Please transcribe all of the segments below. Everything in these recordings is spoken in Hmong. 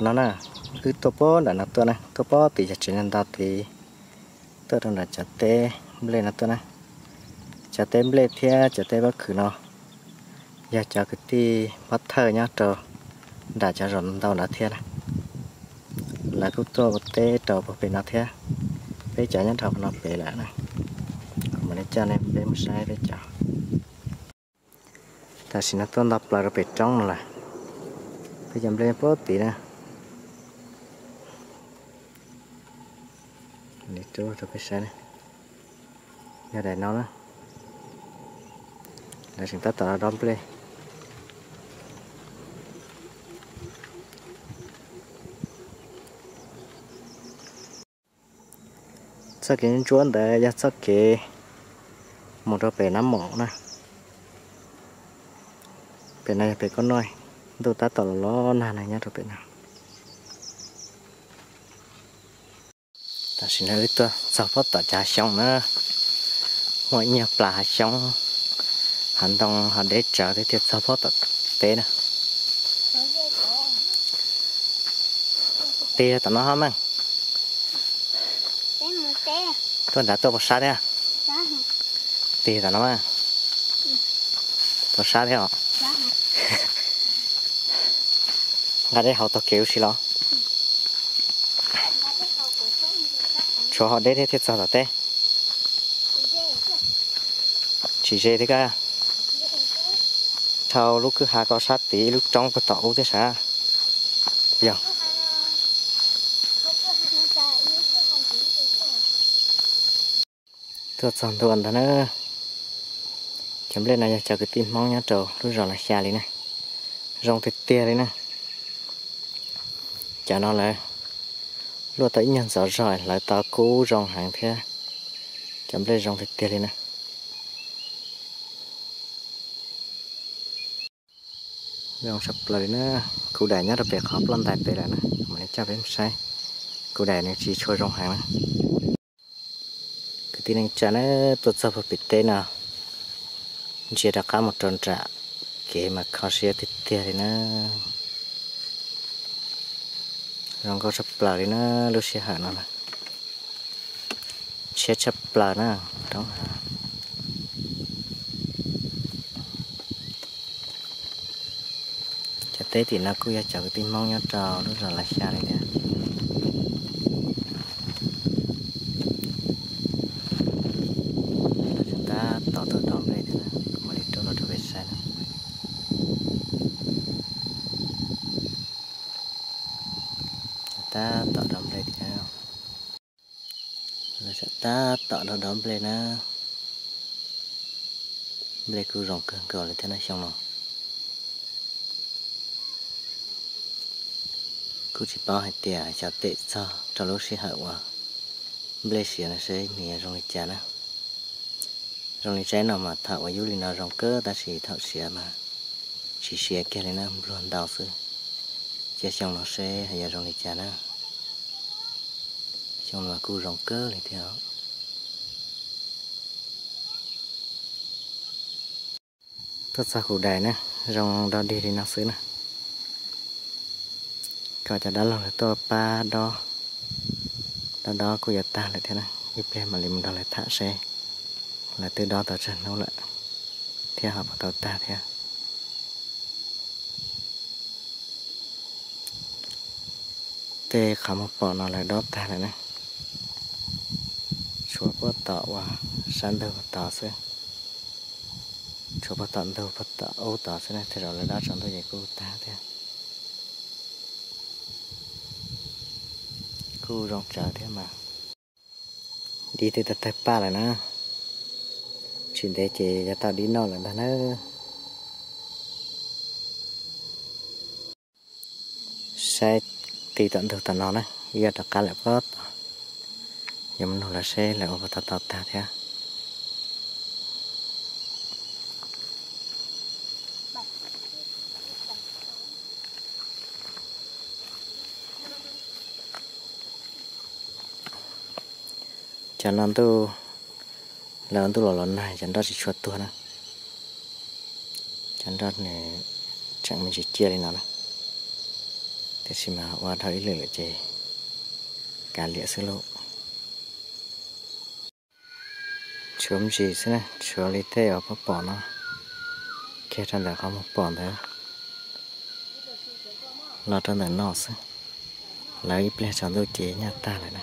Qhov no na, wb tuaj puag nram no tuaj na, tuaj puag tim yog tsev neeg ntau tid, tuaj rau nram cov teb nplej no tuaj na. Cov teb nplej thiab cov teb pob kws no yog cov kwv tij pov thawj nyob rau nram cov zos ntau ntawd thiab na. Lawv kuj tuaj ua teb rau puag pem no thiab. Peb cov nyob rau qhov no pem lawm na. Kuv mam li coj nej peb mus saib peb cov. Tam sim no tuaj nto plaws rau pem roob no lawm. Peb cov nplej puag tid na. Li rub rau peb saib na. Yog daim no na. Lawv tseem tab tom dob nplej. Txoj kev ntsuab ntawd yog txoj kev mus rau pem Nab Mom na. Pem no yog pem Koob Noj, ntuj tab tom los los nag na nyob rau pem no. Tam sim no wb tuaj txog pob tom cov hav xyoob na, muaj ib nyuag plas hav xyoob, hav ntoo hav deb tsawv thiab, thiaj txog pob tom teb na. Tig tom no hab Meej. Tuaj nrad tuaj puas sab thiab? Tig tom no mas. Puas sab thiab os? Nqa dej haus taug kev ua si los? Tshuav ho deb thiab thiaj txog tom teb. Tsis ze thiab koj. Dhau lub kwj ha ko sab tid ib lub roob puag tom ub thiab sav. Yog. Tuaj txog ntua ntag na. Cov nplej no yog cov kwv tij Hmoob nyob rau lub zos Las Xya li na. Zoo tiag tiag li na. Cov no lawv luaj tau ib nyuag ntxov zog hlawv tau kub zoo heev thiab. Cov nplej zoo tiag tiag li na. Zoo tshaj plaws li na. Kuv daim nyob rau pem qhov ploj ntais pem lawm na, mam li coj peb mus saib. Kuv daim nws tsis tshua zoo heev na. Kwv tij neej tsa na, tuaj txog puag pem teb no, ntsia rov qab mus rau nram kev mas kho siab tiag tiag li na. Zoo nkauj tshaj plaws li na, lub sij hawm no na. Tshiab tshaj plaws na, roob hav. Cov teb tim no kuj yog cov kwv tij Hmoob nyob rau lub zos Las Xya li thiab. Lawv tseem tab tom tuaj dob nplej thiab na, kuv mam li rub los rau peb saib na. Tab tom dob nplej thiab. Lawv tseem tab tom dob dob nplej na. Nplej kuj zoo kawg nkaus li thiab na xyoo no. Kuj tsis paub hais tias xyov tem txog rau lub sij hawm uas nplej siav no seb nws yuav zoo li cas na. Zoo li tsaib no mas thaum uas yub li no zoo kawg tab sis thaum siav mas tsis siav kiag li na, npluag ntau xwb. Cia xyoo no seb yuav zoo li cas na. Xyoo no kuj zoo kawg li thiab. Tuaj txog kuv daim na, zoo dog dig li no xwb na. Kom cov dab laug lawv tuaj pab dob, dob dob kuj yuav tag lawm thiab na. Ib pliag mam li mus nrog lawv tham seb lawv twb dob tau tsawg hnub lawm thiab ho puas tau tag thiab. Tej qhov muag pom no lawv dob tag lawm na. Tshuav puag tom uas sab ntug puag tod xwb. Tshuav puag tom ntug puag tom ub tod xwb na, tej zaum lawv dob tsaus ntuj ces kuj tag thiab. Kuj zoo tsawv thiab mas. Dib twb tawg tawg paj lawm na. Tsis ntev ces yuav tau dib noj lawm ntag na. Saib ti tom ntug tom no na, yuav rov qab lawm pob tod. Yuav mus nug lawv seb lawv ua puas tau tau tag thiab. Cov no ntuj, lawv ua ntuj los los nag cov nroj tsis tshua tuag na. Cov nroj nws tseem me ntsis ciaj li no na. Tab sis mas ua dhau ib lwm lawm ces kav liam xwb lauj. Tshuav me ntsis xwb na, tshuav li tej uas pom pom no, kiag rau ntawm qhov muag pom ntawd los rau ntawm no xwb. Lawv ib pliag tsaus ntuj ces nyaj tag lawm na.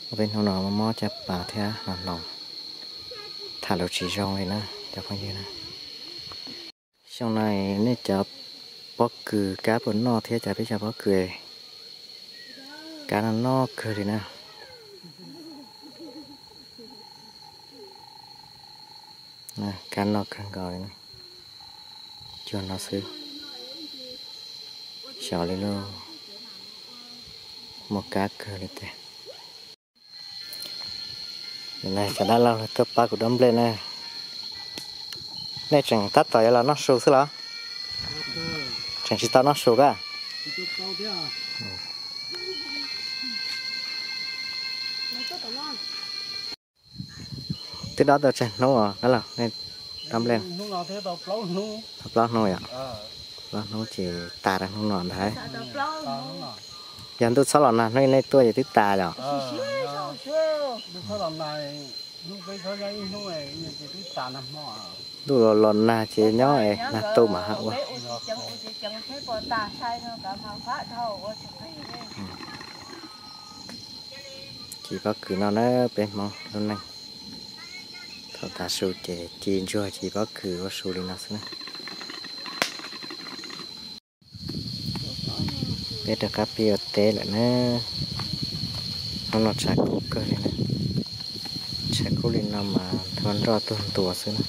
Peb hnub no mob caj pas thiab hnoos, tham lus tsis zoo li na cov phooj ywg na. Xyoo no nej cov pob kws kab puas noj thiab cov peb cov pob kws kab no noj kawg li na. Kab noj kawg nkaus li, cuag no xwb, xyov li lauj, muaj kab kawg li tiag. Cov dab laug tuaj pab kuv dob nplej na. Nej tseem tab tom yuav los noj su xwb los? Tseem tsis tau noj su koj? Twb dob tau tsawg hnub os dab laug, nej dob nplej? Tau plaub hnub yom? Plaub hnub ces tas rau hnub no ntag. Yog ntuj txhob los nag hnub nej tuaj ces twb tas yom? Ntuj los los nag ces nyob es nag tu mam ha ua. Ci pob kws no na peb Hmoob lub neej. Thaum tas su ces ci ntsuag ci pob kws ua su li no xwb na. Peb rov qab pib ua teb lawm na. Hnub no tshav kub kawg li na. Tshav kub li no mas nthua nroj tuag ntua xwb na.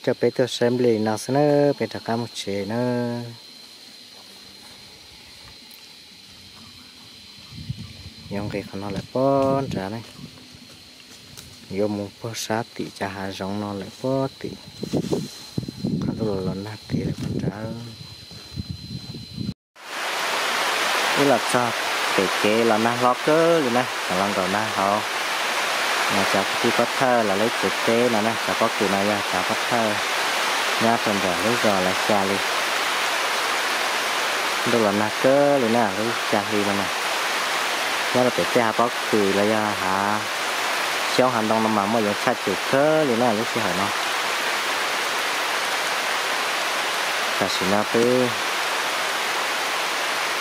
Coj peb tuaj saib nplej no xwb na, peb rov qab mus tsev na. Yuav nqis qhov no lawm pob nrad ne, yuav mus puag sab tim cov hav zoov no lawm pob tim, qhov ntuj los los nag tid lawm pob nrad. Wb los txog pem kev los nag hlob kawg li na, los nkaum nag hauv. Cov kwv tij pov thawj los lawv cev teb no na, cov pob kws no yog cov pov thawj nyob rau ntawm lub zos lawv xya li. Ntuj los nag kawg li na, lub xya hli no na. Nyob rau pem tej hav pob kws los yog hav xyoob hav ntoo no mas muaj yeev tshaj cum kawg li na lub sij hawm no. Tam sim no twb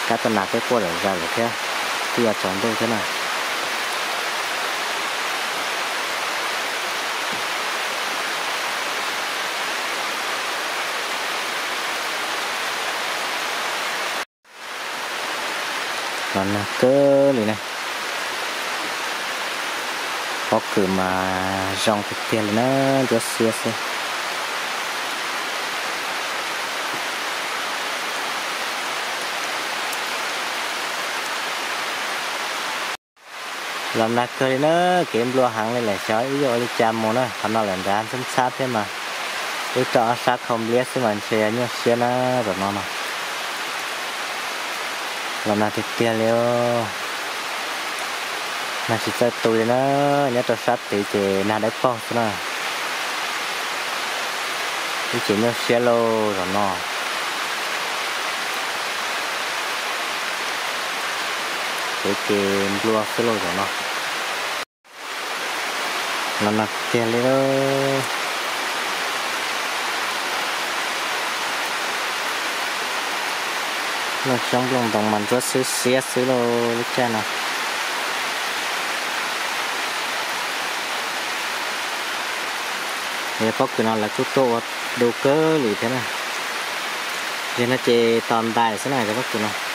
kab tuaj nag twb quaj zom zaws lawm thiab, twb yuav tsaus ntuj thiab na. Los nag kawg li na. Pob kws mas zoo tiag tiag li na, ntsuab xiab xwb. Los nag kawg li na, kev nplua heev li lawm xyov wb yuav ua li cas mus na. Qhov no lawm nrad ntxhab ntxhab thiab mas wb rau ob sab khau npliab xwb mas ntshe nyuaj siab na zaum no no. Los nag tiag tiag li, nag tsis txawj tu li na, nyob rau sab tid ces nag dawb paug xwb na. Ces nyuaj siab lauj zaum no. Kuv ces nplua xwb lauj zaum no. Los no tiag li lauj. Nplooj xyoob nplooj ntoo mas ntsuab xwb xiab xwb lauj lub caij no. Yog pob kws no lawv kuj tuaj ua du kawg li thiab na. Yog no ces tos ntais xwb na cov pob kws no.